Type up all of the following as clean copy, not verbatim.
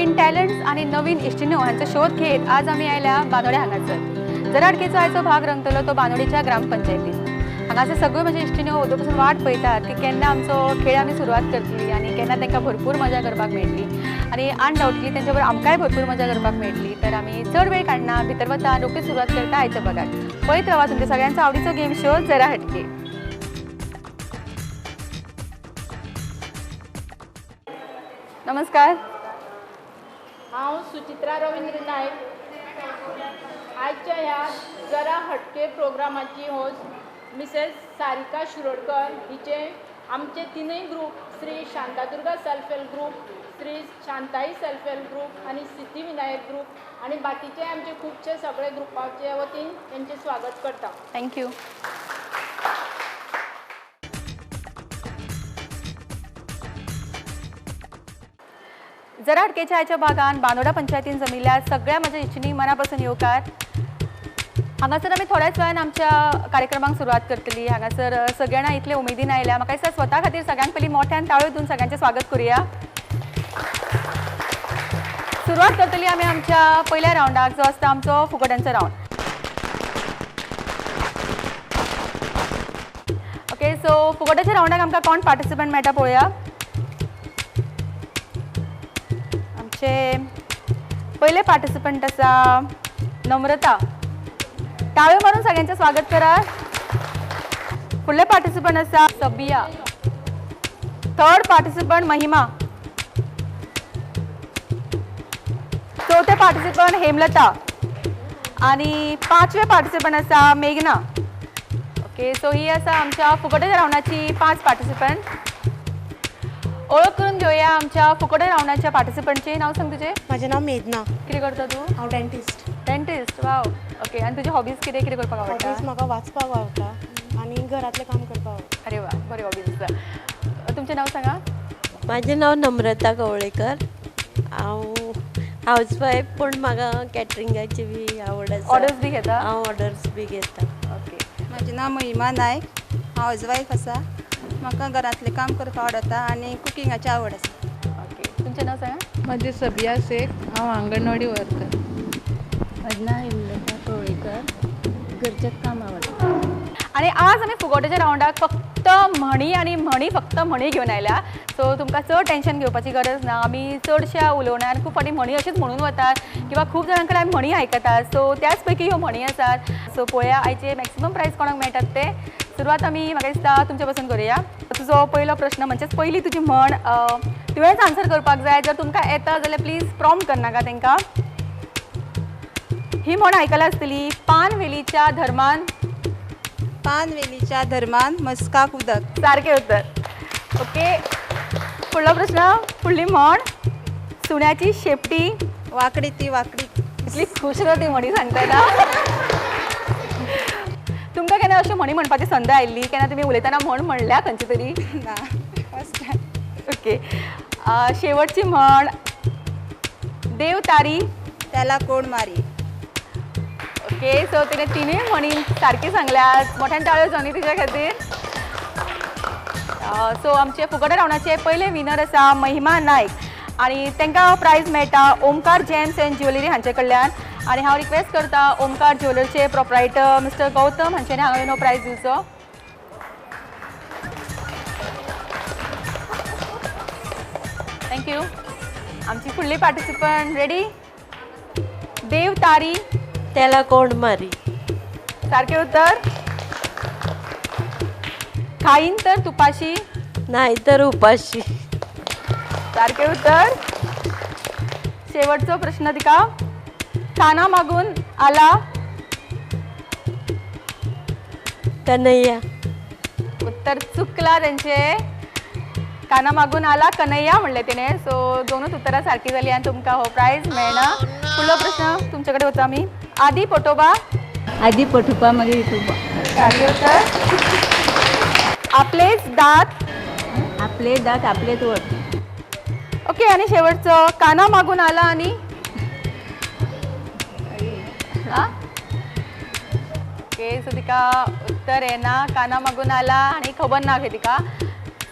नवीन टॅलंट्स आणि नवीन इश्टिण्यो हांचो शोध घेत आज आमी आयल्या बांदोड्या हांगासर. जरा हटकेचो आयचो भाग रंगतलो तो बांदोडेच्या ग्रामपंचायतीन. हांगासर सगळ्यो म्हजे इश्टिण्यो ओदो पसून वाट पळयतात की केन्ना आमचो खेळ आमी सुरवात करतली आनी केन्ना तांकां भरपूर मजा करपाक मेळटली आनी अनडावटली तेंच्या बरोबर आमकांय भरपूर मजा करपाक मेळटली. तर आमी चड वेळ काडना, भितर वता, रोखडीच सुरवात करता आयच्या भागाक. पळयत रावा तुमच्या सगळ्यांचो आवडीचो गेम शो जरा हटके. नमस्कार, हांव सुचित्रा रविंद्र नायक. आयच्या ह्या जरा हटके प्रोग्रामाची होस्ट मिसेस सारिका शिरोडकर हिचे आमचे तिनूय group Shri Shantadurga self help group, Shri Shantai self help group आनी सिद्धीविनायक ग्रूप आनी बाकीचे आमचे खुबशे सगळे ग्रुपाचे वतीन तेंचें स्वागत करता. Thank you. जरा हटकेच्या आयच्या भागान बांदोडा पंचायतीन जमिल्ल्या सगळ्या म्हज्या इश्टिणी मनापासून येवकार. हांगासर आमी थोड्याच वेळान आमच्या कार्यक्रमाक सुरवात करतली. हांगासर सगळ्यांना इतले उमेदीन आयल्या, म्हाका दिसता स्वता खातीर सगळ्यांक पयलीं मोठ्यान ताळयो दिवन सगळ्यांचें स्वागत करुया. सुरवात करतली आमी आमच्या पयल्या रावंडाक, जो आसता आमचो फुगोट्यांचो रावंड. ओके, सो फुगोट्याच्या रावंडाक आमकां कोण पार्टिसिपंट मेळटा पळोवया. आमचे पयले पार्टिसिपंट आसा नम्रता. टाळयो मारून सगळ्यांचें स्वागत करात. फुडले पार्टिसिपंट आसा सबिया. थर्ड पार्टिसिपंट महिमा. चवथे पार्टिसिपंट हेमलता आनी पांचवे पार्टिसिपंट आसा मेघना. ओके, सो ही आसा आमच्या फुगोट्या रावंडाची 5 पार्टिसिपंट. ओळख करून घेवया आमच्या फुगोट्या रावंडाच्या पार्टिसिपंटचे. नाव सांग तुजें. म्हाजें नांव मेघना. कितें करता तूं? हांव डेंटिस्ट. डेंटिस्ट, वाव. ओके, आनी तुजी हॉबीज कितें कितें करपाक आवडटा? हॉबीज म्हाका वाचपाक आवडटा आनी घरांतलें काम करपाक आवडटा. अरे वा, बरी हॉबीज आसा. तुमचें नांव सांगा. म्हाजें नांव नम्रता कवळेकर. हांव हावज वायफ, पूण म्हाका कॅटरिंगाची बी आवड आसा. ऑर्डर्स बी घेता? हांव ऑर्डर्स बी घेता. ओके. म्हाजें नांव महिमा नायक. हांव हावज वायफ आसा. म्हाका घरांतलें काम करपाक आवडटा आनी कुकिंगाची आवड आसा. ओके, तुमचें नांव सांगा. म्हाजें सबिया शेख. हांव आंगणवाडी वर्कर. म्हजें नांव हेमलता कवळेकर. घरचें काम आवडटा. आनी आज आमी फुगोट्याच्या रावंडाक फक्त म्हणी आनी म्हणी, फक्त म्हणी घेवन आयल्या. सो तुमकां चड टेंशन घेवपाची गरज ना. आमी चडश्या उलोवण्यान खूब फावटी म्हणी अशीच म्हणून वतात किंवा खूब जाणां कडेन आमी म्हणी आयकतात. सो त्याच पैकी ह्यो म्हणी आसात. सो पळोवया आयचे मॅक्सिमम प्रायज कोणाक मेळटात ते. सुरवात आमी म्हाका दिसता तुमचे पासून करुया. तुजो पयलो प्रश्न म्हणजेच पयली तुजी म्हण तुवेंच आन्सर करपाक जाय. जर तुमकां येता जाल्यार प्लीज प्रॉम्प्ट करनाका तांकां. ही म्हण आयकला आसतली, पान वेलीच्या धर्मान. पान वेलीच्या धर्मान मस्काक उदक. सारकें उत्तर. ओके, फुडलो प्रश्न, फुडली म्हण, सुण्याची शेपटी वाकडी ती वाकडी. इतली खूश जाता ती म्हणी सांगतना. तुमकां केन्ना अश्यो म्हणी म्हणपाची संद आयिल्ली? केन्ना तुमी उलयतना म्हण म्हणल्या खंयची तरी? ना, फर्स्ट टायम. ओके, शेवटची म्हण, देव तारी त्याला कोण मारी. ओके, सो तिने तिनूय म्हणी सारकी सांगल्यात. मोठ्यान टाळयो जावनी तिच्या खातीर. सो आमचे फुगोट्या रावंडाचे पयले विनर आसा महिमा नायक आनी तांकां प्रायज मेळटा ओमकार जेम्स अँड ज्वेलरी हांचे कडल्यान. आनी हांव रिक्वेस्ट करता ओमकार ज्वेलरीचे प्रोप्रायटर मिस्टर गौतम हांच्यानी हांगा येवन प्रायज दिवचो. Thank you. आमची फुडली पार्टिसिपंट रेडी. देव तारी त्याला कोण मारी. सारकें उत्तर. खाईन तर तुपाशी नाही तर उपाशी. सारकें उत्तर. शेवटचो प्रश्न तिका, काना मागून आला कन्हैया. उत्तर चुकला तेंचे. काना मागून आला कन्हैया म्हणलें तिणें. सो दोनूच उत्तरां सारकी जाली आनी तुमकां हो प्रायज मेळना. फुडलो प्रश्न तुमचे कडेन वता आमी. आदी पोटोबा. आदी पोटोबा मागीर विठोबा. सारकें उत्तर. आपलेच दात. आपले दात आपलेच वट. ओके, आनी शेवटचो, काना मागून आला आनी ओके, सो तिका उत्तर येना. काना मागून आला आनी खबर ना खंय तिका.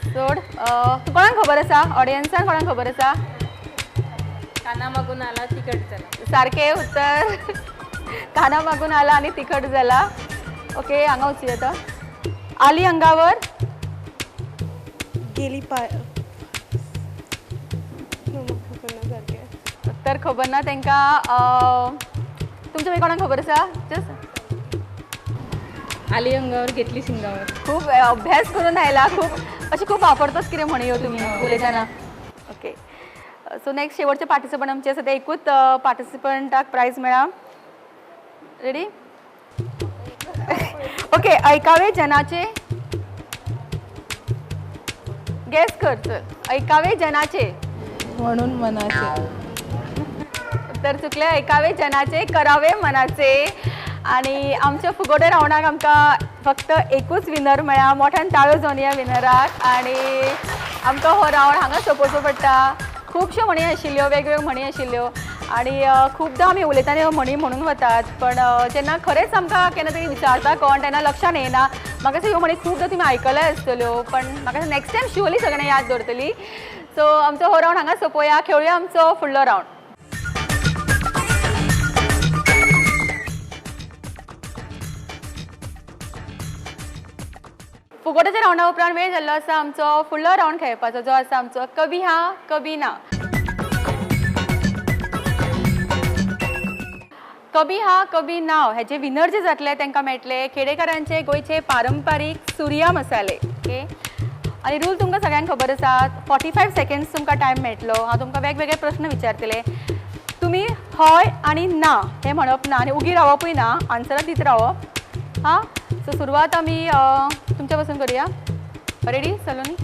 सोड. कोणाक खबर आसा? ऑडियन्सान कोणाक खबर आसा? काना मागून आला तिखट जाला. सारकें उत्तर. काना मागून आला आनी तिखट जाला. ओके, हांगा वचूया आतां. आली अंगावर गेली पाय. खबर ना सारकें. उत्तर खबर ना तांकां. तुमच्या मागीर कोणाक खबर आसा? जस्ट आली अंगावर घेतली शिंगावर. खूब अभ्यास करून आयला. खूब अशें खूब वापरताच कितें म्हणी ह्यो तुमी उलयतना. ओके, सो नेक्स्ट शेवटचे पार्टिसिपंट आमचे आसा, ते एकूच पार्टिसिपंटाक प्रायज मेळ्ळा. रेडी? ओके. ऐकावे जनाचे. गॅस कर चल. ऐकावे जनाचे म्हणून मनाचे. तर चुकले. ऐकावे जनाचे करावे मनाचे. आणि आमच्या फुगोटे रावंडाक आमकां फक्त एकूच विनर मेळ्ळा. मोठ्यान ताळयो जावन या विनराक. आणि आमकां हो रावंड हांगा सोंपोवचो पडटा. खुबश्यो म्हणी आशिल्ल्यो, वेगवेगळ्यो म्हणी आशिल्ल्यो आणि खुबदां आमी उलयतना ह्यो म्हणी म्हणून वतात, पण जेन्ना खरेंच आमकां केन्ना तरी विचारता कोण तेन्ना लक्षान येना. म्हाका दिसता ह्यो म्हणी खुबदां तुमी आयकल्या आसतल्यो, पण म्हाका नेक्स्ट टायम शुअरली सगळ्यांना याद दवरतली. सो आमचो हो रावंड हांगा सोंपोवया. खेळुया आमचो फुडलो रावंड. फुगोट्याच्या रावंडा उपरांत वेळ जाल्लो आसा आमचो फुडलो रावंड खेळपाचो, जो आसा आमचो कभी हा कभी ना. कभी हा कभी ना हेजे विनर जे जातले तांकां मेळटले खेडेकारांचे गोंयचे पारंपारीक सुर्या मसाले. ओके, आनी रूल तुमकां सगळ्यांक खबर आसा. 45 सेकंड्स तुमकां टायम मेळटलो. हांव तुमकां वेगवेगळे प्रस्न विचारतले. तुमी हय आनी ना हें म्हणप ना आनी उगी रावपूय ना, आन्सरां दीत रावप. हां, सो सुरवात आमी तुमच्या पासून करूया. रेडी सलोनी?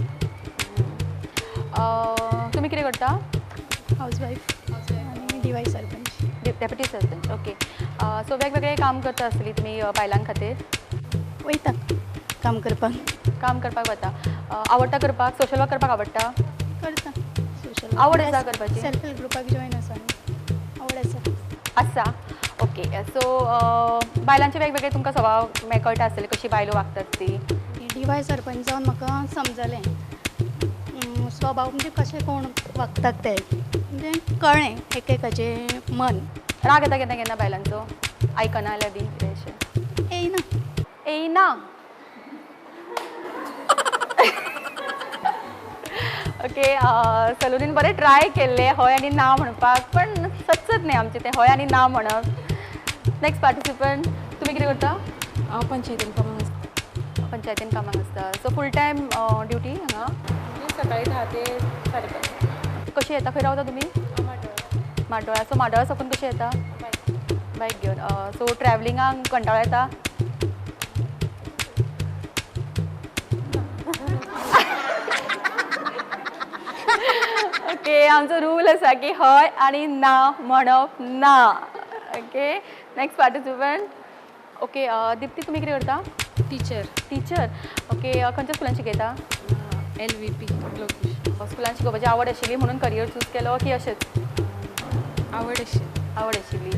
तुमी कितें करता? हावजवायफ आनी DY sarpanch. Deputy sarpanch. Okay, so वेगवेगळे काम करता आसतली तुमी बायलां खातीर? वयता काम करपाक. काम करपाक वता. आवडटा करपाक? सोशल वर्क करपाक आवडटा? करता सोशल. आवड आसा करपाची? सेल्फ हेल्प ग्रुपाक जॉयन आसा, आवड आसा. आसा. ओके, सो बायलांचे वेगवेगळे तुमकां स्वभाव कळटा आसतले, कशी बायलो वागतात ती? डीवाय सरपंच जावन म्हाका समजलें स्वभाव म्हणजे कशें कोण वागतात ते, म्हणजे कळ्ळें एकेकाचें मन. राग येता केन्ना केन्ना बायलांचो आयकना जाल्यार बी कितें अशें? येयना. येयना. ओके, सलोनीन बरें ट्राय केल्लें हय आनी ना म्हणपाक, पण सचच न्ही आमचें तें हय आनी ना म्हणप. नेक्स्ट पार्टिसिपंट, तुमी कितें करता? हांव पंचायतीन कामाक आसता. पंचायतीन कामाक आसता. सो फूल टायम ड्युटी हांगा? सकाळी 10 ते 5:30. कशी येता? खंय रावता तुमी? माड्डोळा. सो माड्डोळा साकून कशी येता? बायक घेवन. सो ट्रॅवलिंगाक कंटाळो येता? ओके, आमचो रूल आसा की हय आनी ना म्हणप ना. Okay, next participant. Okay, Dipti, तुमी कितें करता? टिचर. टिचर. ओके, खंयच्या स्कुलान शिकयता? LVP Lokesh. स्कुलान शिकोवपाची आवड आशिल्ली म्हणून करियर चूज केलो की अशेंच? आवड आशिल्ली. आवड आशिल्ली.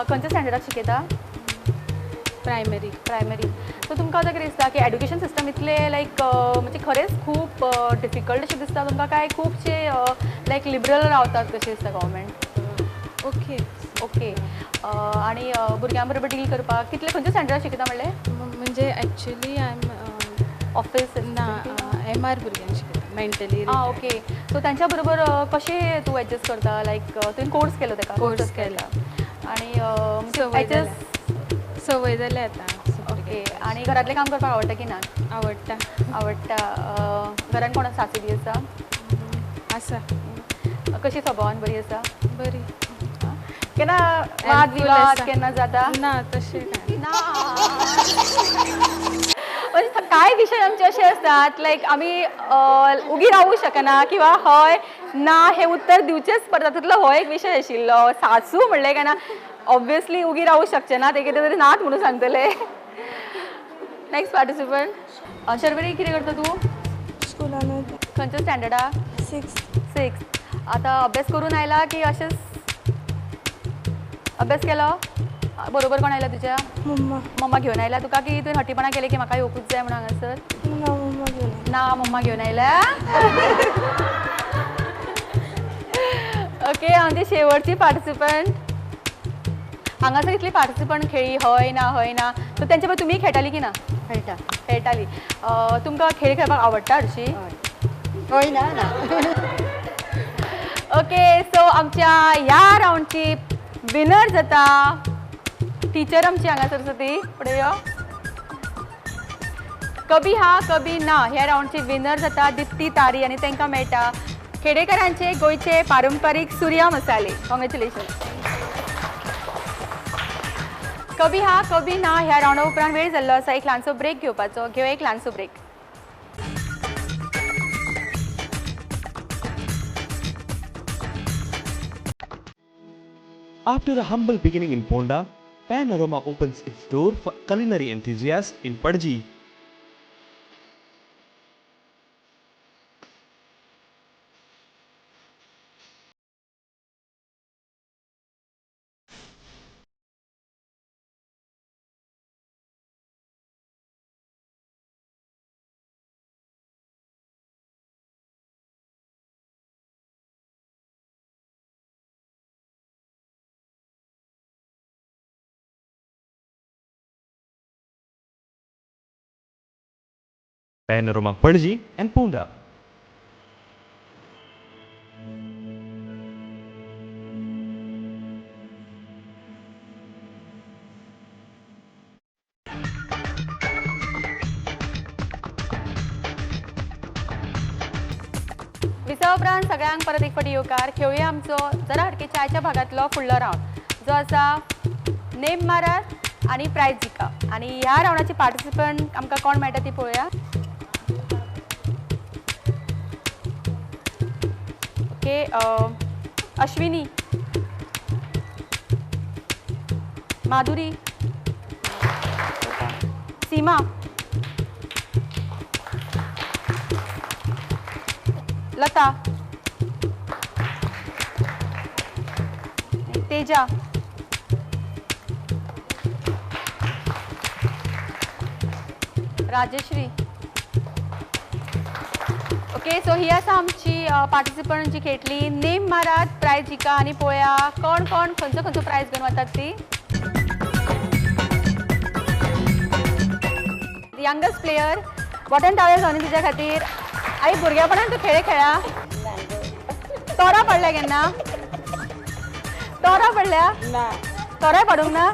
खंयच्या स्टँडर्डाक शिकयता? प्रायमरी. प्रायमरी. सो तुमकां आतां कितें दिसता की एड्युकेशन सिस्टम इतलें लायक म्हणजे खरेंच खूब डिफिकल्ट अशें दिसता तुमकां, काय खुबशे लायक लिबरल रावतात कशें दिसता गव्हर्मेंट? ओके. ओके, आनी भुरग्यां बरोबर डील करपाक कितले खंयच्या स्टँडर्डाक शिकयता म्हणलें? म्हणजे एक्चुली I am office ना, MR भुरग्यांक शिकयता, मेंटली. आं, ओके. सो तांच्या बरोबर कशें तूं एडजस्ट करता? लायक तुवें कोर्स केलो तेका? कोर्स केला. आनी एडजस्ट संवय जाल्या आतां. ओके, आनी घरांतलें काम करपाक आवडटा की ना? आवडटा. आवडटा. घरान कोण सासू बी आसा? आसा. कशी स्वभावान बरी आसा? बरी. केन्ना वाद विवाद केन्ना जाता? ना, तशें कांय ना. म्हणजे कांय विशय आमचे अशे आसतात लायक आमी उगी रावूं शकना किंवा हय ना हें उत्तर दिवचेंच पडटा. तितलो हो एक विशय आशिल्लो. सासू म्हणलें काय ना ऑब्वियसली उगी रावूं शकचें ना, ते कितें तरी नात म्हणून सांगतले. Next participant. शर्वरी, कितें करता तूं? स्कुलान. खंयच्या स्टँडर्डाक? 6. 6. आतां अभ्यास करून आयला की अशेंच अभ्यास केलो? बरोबर कोण आयला तुज्या? मम्मा. मम्मा घेवन आयला तुका की तुवें हटीपणां केलें की म्हाका येवकूच जाय म्हणून हांगासर? ना, मम्मा घेवन. ना, मम्मा घेवन आयल्या. ओके आमची शेवटची पार्टिसिपंट हांगासर इतली पार्टिसिपंट खेळी हय ना हय ना सो तेंचे बरोबर तुमी खेळटाली की ना? खेळटा. खेळटाली. तुमकां खेळ खेळपाक आवडटा हरशी? हय ना ना. ओके सो आमच्या ह्या रावंडची विनर जाता टिचर आमची हांगासर आसा ती फुडें यो. कभी हा कभी ना ह्या रावंडची विनर जाता दिप्ती तारी आनी तांकां मेळटा खेडेकरांचे गोंयचे पारंपारीक सुर्या मसाले. कॉंग्रेच्युलेशन. कभी हा कभी ना ह्या रावंडा उपरांत वेळ जाल्लो आसा एक ल्हानसो ब्रेक घेवपाचो. घेवया एक ल्हानसो break. After a humble beginning in Ponda, Panorama opens its door for culinary enthusiasts in Panaji. Panorama Panaji and Ponda. विसा उपरांत सगळ्यांक परत एक फावटी येवकार. खेळुया आमचो जरा हटके चायच्या भागांतलो फुडलो रावंड जो आसा नेम मारात आनी प्रायज जिका. आनी ह्या रावंडाची पार्टिसिपंट आमकां कोण मेळटा ती पळोवया. ओके अश्विनी, माधुरी, सीमा, लता, तेजा, राजश्री. ओके सो ही आसा आमची पार्टिसिपंट जी खेळटली. नेम मारात प्रायज जिका आनी पळोवया कोण कोण खंयचो खंयचो प्रायज घेवन वतात ती. यंगेस्ट प्लेयर बॉटन टावेल जावन तुज्या खातीर. आई भुरग्यापणान तूं खेळ खेळा? तोरा पडल्या केन्ना? तोरा पडल्या? तोराय पडूंक ना?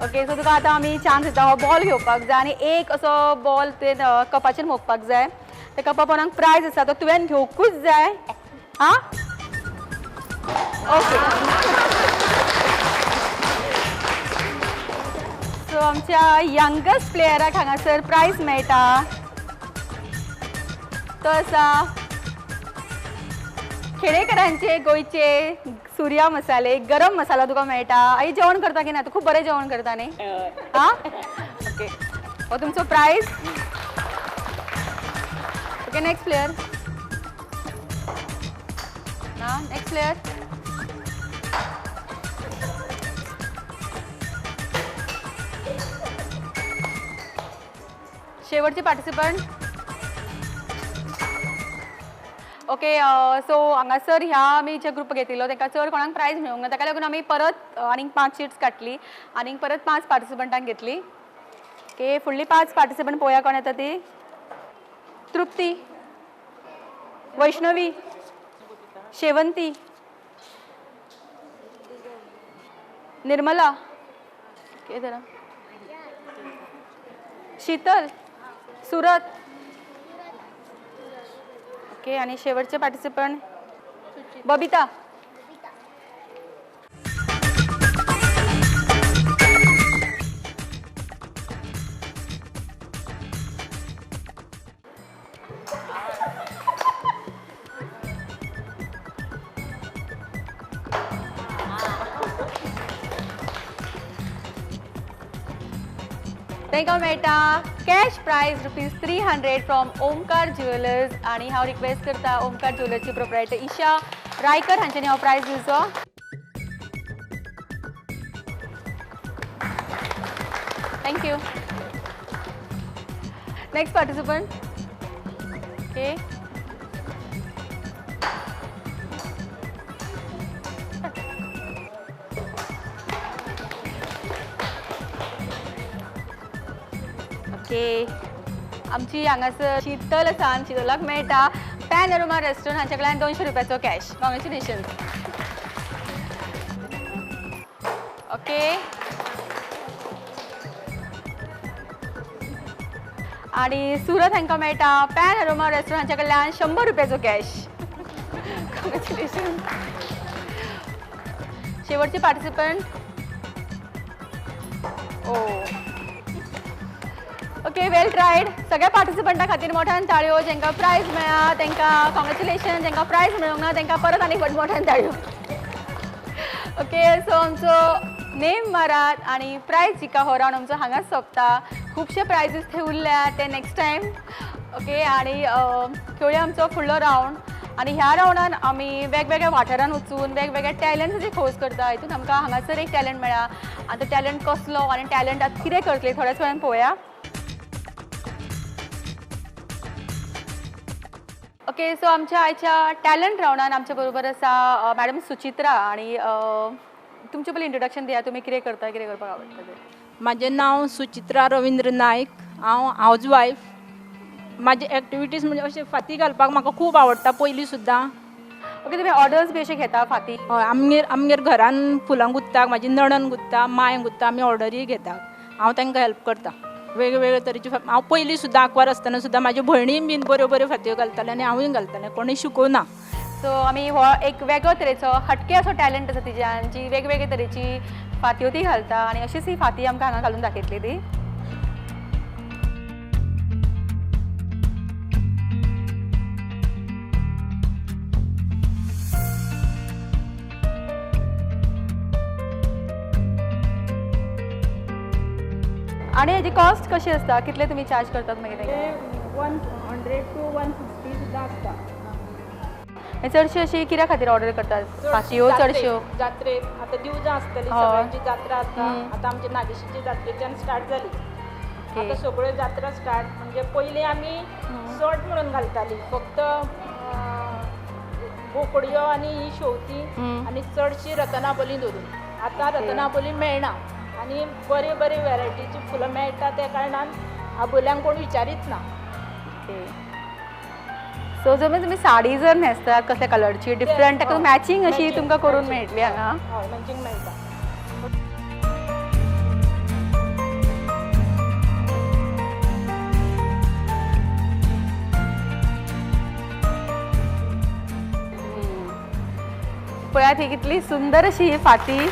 ओके सो तुका आतां आमी चान्स दिता हो बॉल घेवपाक जाय आनी एक असो बॉल तुवें कपाचेर मोखपाक जाय. त्या कपा पोरांक प्रायज आसा तो तुवें घेवकूच जाय. आं ओके सो आमच्या यंगेस्ट प्लेयराक हांगासर प्रायज मेळटा तो आसा खेडेकरांचे गोंयचे सुर्या मसाले. गरम मसाला तुका मेळटा. आई जेवण करता की ना? तूं खूब बरें जेवण करता न्ही? आं ओके हो तुमचो प्रायज. ओके नेक्स्ट प्लेयर ना? Next player. शेवटची पार्टिसिपंट. ओके सो हांगासर ह्या आमी जे ग्रुप घेतिल्लो तांकां चड कोणाक प्रायज मेळूंक ना, ताका लागून आमी परत आनीक 5 शिट्स काडली आनीक परत 5 पार्टिसिपंटांक घेतली. ओके फुडली 5 पार्टिसिपंट पळोवया कोण येता ती. तृप्ती, वैष्णवी, शेवंती, निर्मला, ओके जरा शीतल, सुरत. ओके आणि शेवटचे पार्टिसिपंट बबिता. तांकां मेळटा cash prize ₹300 from Omkar jewellers. आनी हांव रिक्वेस्ट करता ओमकार ज्वेलर्सची प्रोप्रायटर ईशा रायकर हांच्यांनी हो प्रायज दिवचो. Thank you. Next participant. Okay okay, आमची हांगासर शितल आसा आनी शितलाक मेळटा पॅनोरमा रेस्टॉरंट हांच्या कडल्यान 200 रुपयाचो कॅश. कॉंग्रेच्युलेशन. ओके, आणि सुरत हांकां मेळटा पॅनोरमा रेस्टॉरंट हांच्या कडल्यान 100 रुपयाचो कॅश. कॉंग्रेच्युलेशन. शेवटचे पार्टिसिपंट. ओ ओके, वेल ट्रायड. सगळ्या पार्टिसिपंटा खातीर मोठ्यान ताळयो. जांकां प्रायज मेळ्ळा तांकां कॉंग्रेच्युलेशन, जांकां प्रायज मेळूंक ना तांकां परत आनी मोठ्यान ताळयो. ओके, सो आमचो नेम मारात आनी प्रायज जिका हो रावंड आमचो हांगाच सोंपता. खुबशे प्रायजीस थंय उरल्या ते नेक्स्ट टायम. ओके, आनी खेळया आमचो फुडलो रावंड. आनी ह्या रावंडान आमी वेगवेगळ्या वाठारान वचून वेगवेगळ्या टॅलंट्साची खोस करता. हितून आमकां हांगासर एक टॅलंट मेळ्ळा. आनी तो टॅलंट कसलो आनी टॅलंट आतां कितें करतले थोड्याच वेळान पळोवया. ओके, सो आमच्या आयच्या टॅलंट रावंडान आमच्या बरोबर आसा मॅडम सुचित्रा. आनी तुमचें पयलीं इंट्रोडक्शन दिया, तुमी कितें करता, कितें करपाक आवडटा तें. म्हाजें नांव सुचित्रा रविंद्र नायक, हांव हावज वायफ. म्हाजे एक्टिविटीज म्हणजे अशें फांती घालपाक म्हाका खूब आवडटा पयलीं सुद्दां. ओके, तुमी ऑर्डर्स बी अशें घेता फांती? हय, आमगेर घरान फुलां गुंतता, म्हाजी नणन गुंतता, मांय गुंतता, आमी ऑर्डरीय घेता. हांव तांकां हेल्प करता वेगवेगळे तरेची. हांव पयलीं सुद्दां आंकवार आसतना सुद्दां म्हाज्यो भयणी बीन बऱ्यो बऱ्यो फांतयो घालताल्यो आनी हांवूय घालतालें, कोणूय शिकोवना. सो आमी हो एक वेगळो तरेचो हटके असो टॅलंट आसा तिज्यान, जी वेगवेगळे तरेची फांतयो ती घालता आनी अशीच ही फांती आमकां हांगा घालून दाखयतली ती. आनी हेजी कॉस्ट कशी आसता, कितले तुमी चार्ज करतात मागीर? 100 to 150 सुद्दां आसता. चडशी अशी कित्या खातीर ऑर्डर करतात फांतयो चडश्यो? जात्रेक आतां दिवजां आसतली, सगळ्यांची जात्रा आसता. आतां आमची नागेशीची जात्रेच्यान स्टार्ट जाली, आतां सगळ्यो जात्रा स्टार्ट. म्हणजे पयलीं आमी सट म्हणून घालताली, फक्त बोकडयो आनी ही शेवती आनी चडशी रतनाबोली धरून. आतां रतनाबोली मेळना आनी बरे बरे वेरायटीची फुलां मेळटा, त्या कारणान आबोल्यांक कोण विचारीत ना. सो जर तुमी साडी जर न्हेसतात कसल्या कलरची डिफरंट ताका मॅचिंग अशी तुमकां करून मेळटली हांगा. हय, मॅचिंग मेळटा. पळयात ही कितली सुंदर अशी ही फांती.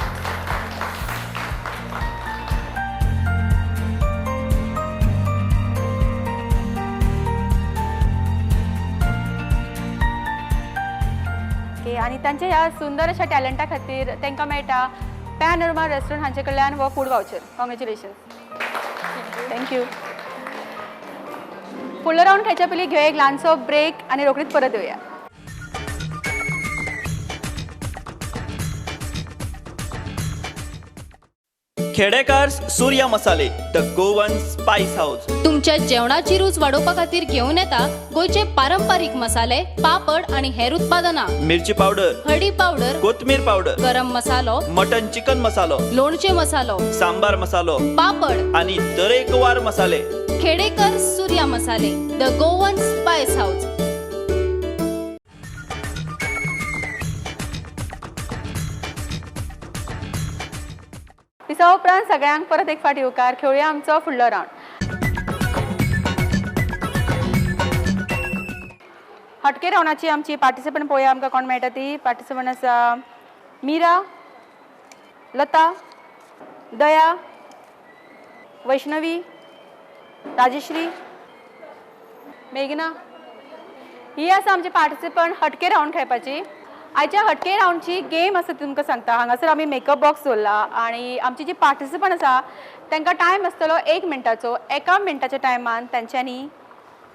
आनी तांच्या ह्या सुंदर अशा टॅलंटा खातीर तांकां मेळटा पॅनोरमा रेस्टॉरंट हांचे कडल्यान हो food voucher. Congratulations. Thank you. फुडलो रावंड खेळच्या पयलीं घेवया एक ल्हानसो ब्रेक आनी रोखडीच परत येवया. Khedekar Surya Masale, the Goan spice house. तुमच्या जेवणाची रूच वाडोवपा खातीर घेवन येता गोंयचे पारंपारीक मसाले, पापड आनी हेर उत्पादनां. मिरची पावडर, हळदी पावडर, कोथमीर पावडर, गरम मसालो, मटन चिकन मसालो, लोणचे मसालो, सांबार मसालो, पापड आनी तरेकवार मसाले. Khedekar Surya Masale, the Goan spice house. पिसा उपरांत सगळ्यांक परत एक फावट येवकार. खेळुया आमचो फुडलो रावंड. हटके रावंडाची आमची पार्टिसिपंट पळोवया आमकां कोण मेळटा ती. पार्टिसिपंट आसा मीरा, लता, दया, वैष्णवी, राजश्री, मेघना. ही आसा आमची पार्टिसिपंट हटके रावंड खेळपाची. आयच्या हटके रावंडची गेम आसा ती तुमकां सांगता. हांगासर आमी मेकअप बॉक्स दवरला आनी आमची जी पार्टिसिपंट आसा तांकां टायम आसतलो 1 मिनटाचो. 1 मिनटाच्या टायमान तांच्यांनी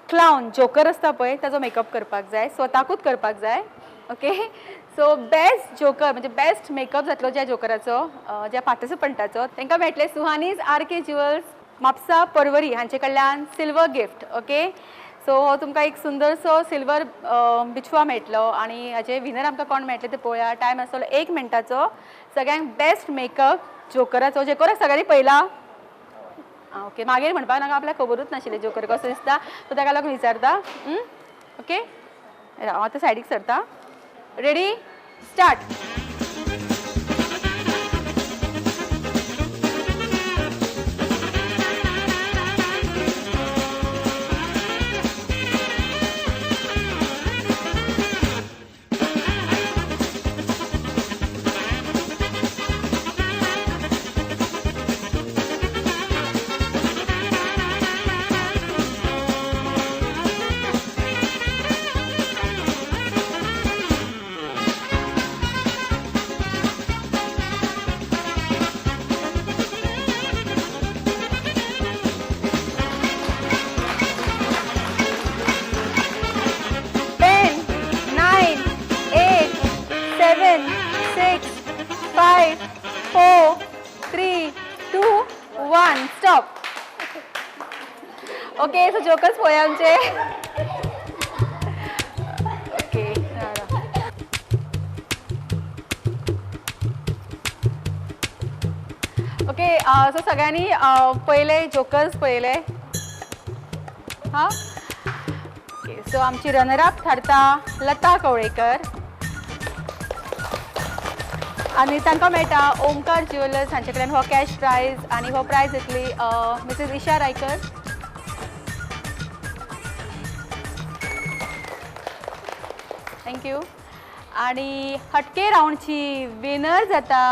क्लावन जोकर आसता पळय ताजो मेकअप करपाक जाय, स्वताकूच करपाक जाय. ओके, सो बेस्ट जोकर म्हणजे बेस्ट मेकअप जातलो ज्या जोकराचो, ज्या पार्टिसिपंटाचो, तांकां मेळटले सुहानीज आर के ज्युअल्स म्हापसा परवरी हांचे कडल्यान सिल्वर गिफ्ट. ओके, सो हो तुमकां एक सुंदरसो सिल्वर बिछवा मेळटलो आनी हाजे विनर आमकां कोण मेळटले ते पळोवया. टायम आसतलो 1 मिनटाचो. सगळ्यांक बेस्ट मेकअप जोकराचो. जोकराक सगळ्यांनी पळयला. आं ओके मागीर म्हणपाक नाका आपल्याक खबरूच नाशिल्लें जोकर कसो दिसता सो ताका लागून विचारता. ओके हांव आतां सायडीक सरता. Ready start. 7, 6, 5, 4, 3, 2, 1 stop. Okay so jokers पळोवया आमचे. ओके ओके सो सगळ्यांनी पयले जोकर्स पळयले. हां ओके सो आमची रनर अप थारता लता कवळेकर आनी तांकां मेळटा ओमकार ज्युवेलर्स हांचे कडल्यान हो कॅश प्रायज आनी हो प्रायज येतली Mrs Isha Raikar. Thank you. आनी हटके रावंडची विनर जाता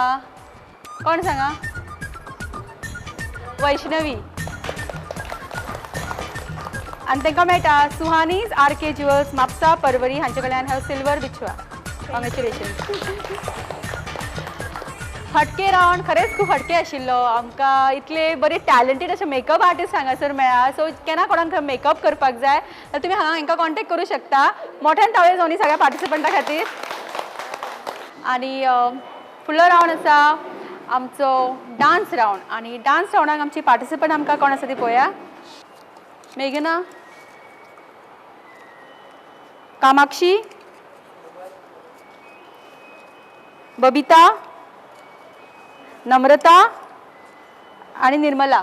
कोण सांगा? वैष्णवी. आनी तांकां मेळटा सुहानीज आर के ज्युवेल्स म्हापसा परवरी हांचे कडल्यान हो सिल्वर बिछवा. कॉंग्रेच्युलेशन्स. हटके रावंड खरेंच खूब हटके आशिल्लो. आमकां इतले बरे टॅलंटेड अशे मेकअप आर्टिस्ट हांगासर मेळ्ळा. सो केन्ना कोणाक मेकअप करपाक जाय जाल्यार तुमी हांगा हांकां कॉन्टेक्ट करूं शकता. मोठ्यान ताळयो जावनी सगळ्या पार्टिसिपंटा खातीर. आनी फुडलो रावंड आसा आमचो डांस रावंड. आनी डांस रावंडाक आमची पार्टिसिपंट आमकां कोण आसा ती पळोवया. मेघना, कामाक्षी, बबिता, नम्रता आनी निर्मला.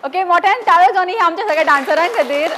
ओके मोठ्यान टाळयो जावनी आमच्या सगळ्या डान्सरां खातीर.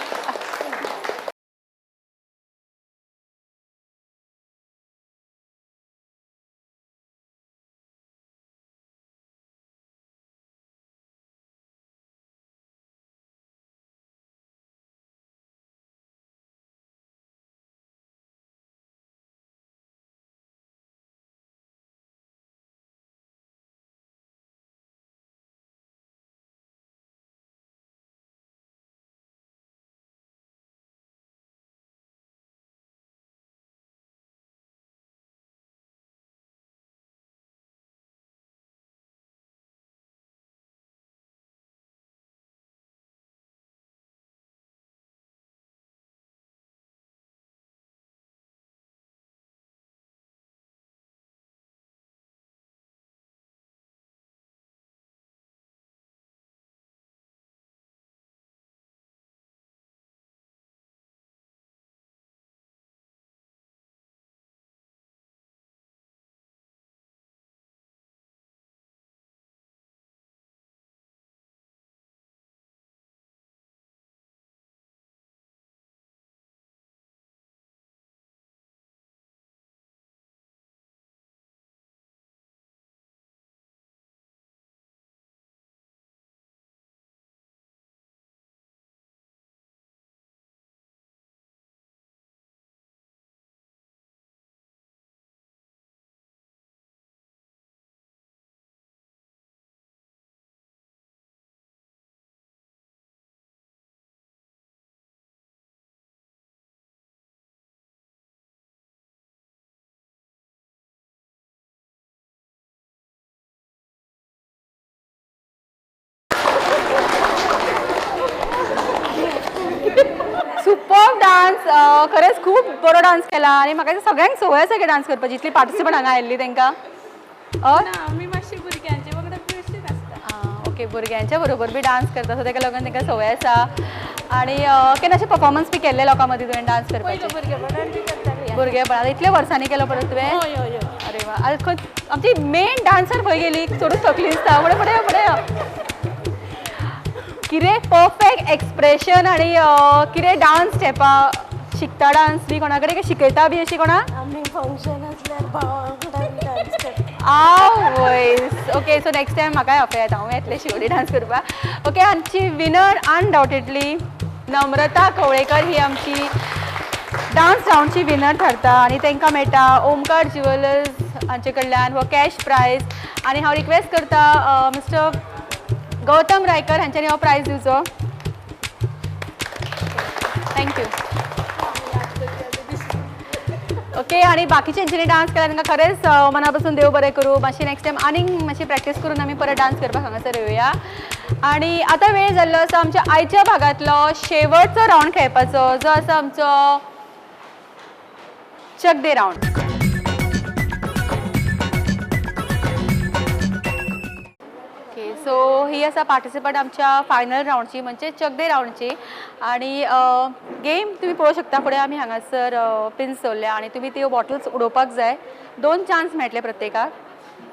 सुपर डान्स, खरेंच खूब बरो डान्स केला आनी म्हाका सगळ्यांक संवय आसा डान्स करपाची. इतली पार्टिसिपंट हांगा आयिल्ली तांकां. आमी मातशी भुरग्यांचे वांगडा व्यवस्थीत आसता. ओके, भुरग्यांच्या बरोबर बी डान्स करता, सो ताका लागून तांकां संवय आसा. आनी केन्ना अशें परफॉर्मन्स बी केल्ले लोकां मदीं तुवें डान्स करपाचें? भुरगेपणान बी करतालें. भुरगेपणान इतले वर्सांनी केलो परत तुवें? हय हय. अरे वा, आतां आमची मेन डान्सर खंय गेली? चडूच थकली दिसता. फुडें फुडें फुडें. कितें परफेक्ट एक्सप्रेशन आनी कितें डांस स्टेपां शिकता डांस बी कोणा कडेन शिकयता बी अशी कोणाक? आमी फंक्शन आसल्यार भावा वांगडा बी डांस करता. आवयस, ओके, सो नेक्स्ट टायम म्हाकाय आपयात, हांव येतलें शिवोली डांस करपाक. ओके, आमची विनर अनडावटेडली नम्रता कवळेकर ही आमची डांस रावंडची विनर थारता आनी तांकां मेळटा ओमकार ज्युवेलर्स हांचे कडल्यान हो कॅश प्रायज. आनी हांव रिक्वेस्ट करता मिस्टर गौतम रायकर हांच्यांनी हो प्रायज दिवचो. Thank you. Okay, आनी बाकीचे हेंच्यांनी डांस केला तांकां खरेंच मना पसून देव बरें करूं. मातशी नेक्स्ट टायम आनीक मातशी प्रॅक्टीस करून आमी परत डांस करपाक हांगासर येवया. आनी आतां वेळ जाल्लो आसा आमच्या आयच्या भागांतलो शेवटचो रावंड खेळपाचो, जो आसा आमचो चक दे रावंड. ओके, सो ही आसा पार्टिसिपंट आमच्या फायनल रावंडची, म्हणजे चक दे रावंडची. आनी गेम तुमी पळोवंक शकता, फुडें आमी हांगासर पिन्स दवरल्या आनी तुमी त्यो बॉटल्स उडोवपाक जाय. 2 चान्स मेळटले प्रत्येकाक.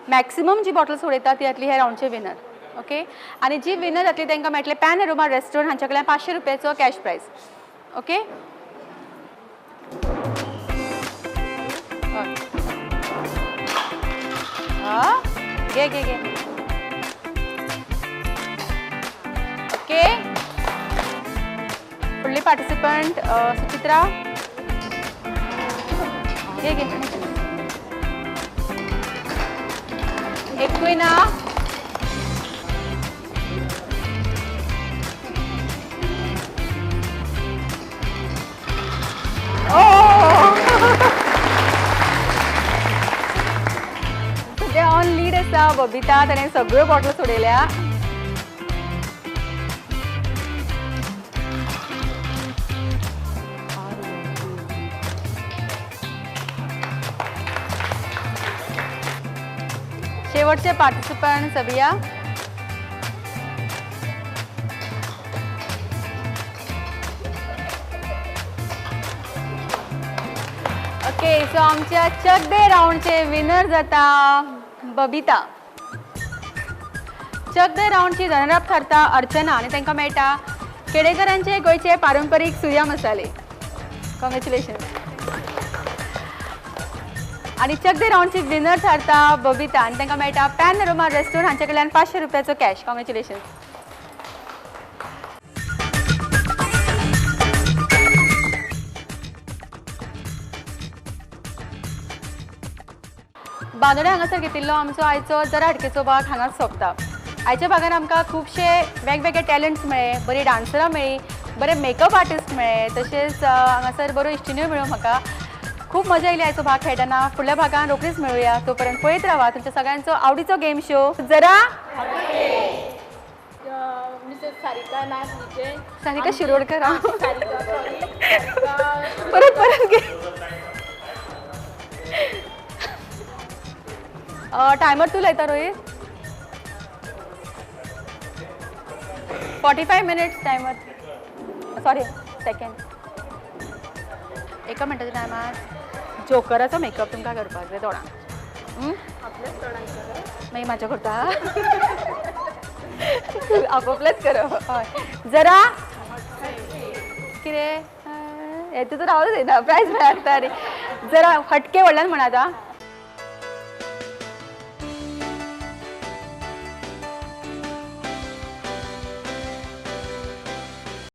मॅक्सिमम जी बॉटल्स उडयता ती जातली ह्या रावंडचे विनर. ओके, आनी जी विनर जातली तांकां मेळटले पॅनोरमा रेस्टॉरंट हांच्या कडल्यान 500 रुपयाचो कॅश प्रायज. ओके, हां, घे घे घे. ओके, फुडली पार्टिसिपंट सुचित्रा, घे घे. एकूय ना. सद्या ऑन लीड आसा बबिता, ताणें सगळ्यो बॉटल्स उडयल्या. शेवटचे पार्टिसिपंट सबिया. ओके, सो आमच्या चक दे रावंडचे विनर जाता बबिता. चक दे रावंडची रनर अप थारता अर्चना आनी तांकां मेळटा केडेकरांचे गोंयचे पारंपरीक सुया मसाले. कॉंग्रेच्युलेशन. आनी चक दे रावंडची विनर थारता बबिता आनी तांकां मेळटा पॅनोरमा रेस्टॉरंट हांचे कडल्यान 500 रुपयाचो कॅश. कॉंग्रेच्युलेशन. बांदोड्या हांगासर घेतिल्लो आमचो आयचो जरा हटकेचो भाग हांगाच सोंपता. आयच्या भागान आमकां खुबशे वेगवेगळे टॅलंट्स मेळ्ळे, बरी डांसरां मेळ्ळी, बरे मेकअप आर्टिस्ट मेळ्ळे, तशेंच हांगासर बरो इश्टिण्यो मेळ्ळ्यो. म्हाका खूब मजा येयली आयचो भाग खेळटना. फुडल्या भागान रोखडीच मेळुया, तो पर्यंत पळयत रावा तुमच्या सगळ्यांचो आवडीचो गेम शो जरा मिसेस सारिका नायक हिचे सारिका शिरोडकर. सारिका, सॉरी, परत परत घे. टायमर तू लायता Rohit? 45 minutes timer, sorry second. एका मिनटाच्या टायमार जोकराचो मेकअप तुमकां करपाक जाय तोंडाक. मागीर म्हाज्या करता, आपोपलेच करप. हय, जरा कितें हें तितून हांवूच येना, प्रायज मेळटा रे. जरा हटके व्हडल्यान म्हणा आतां.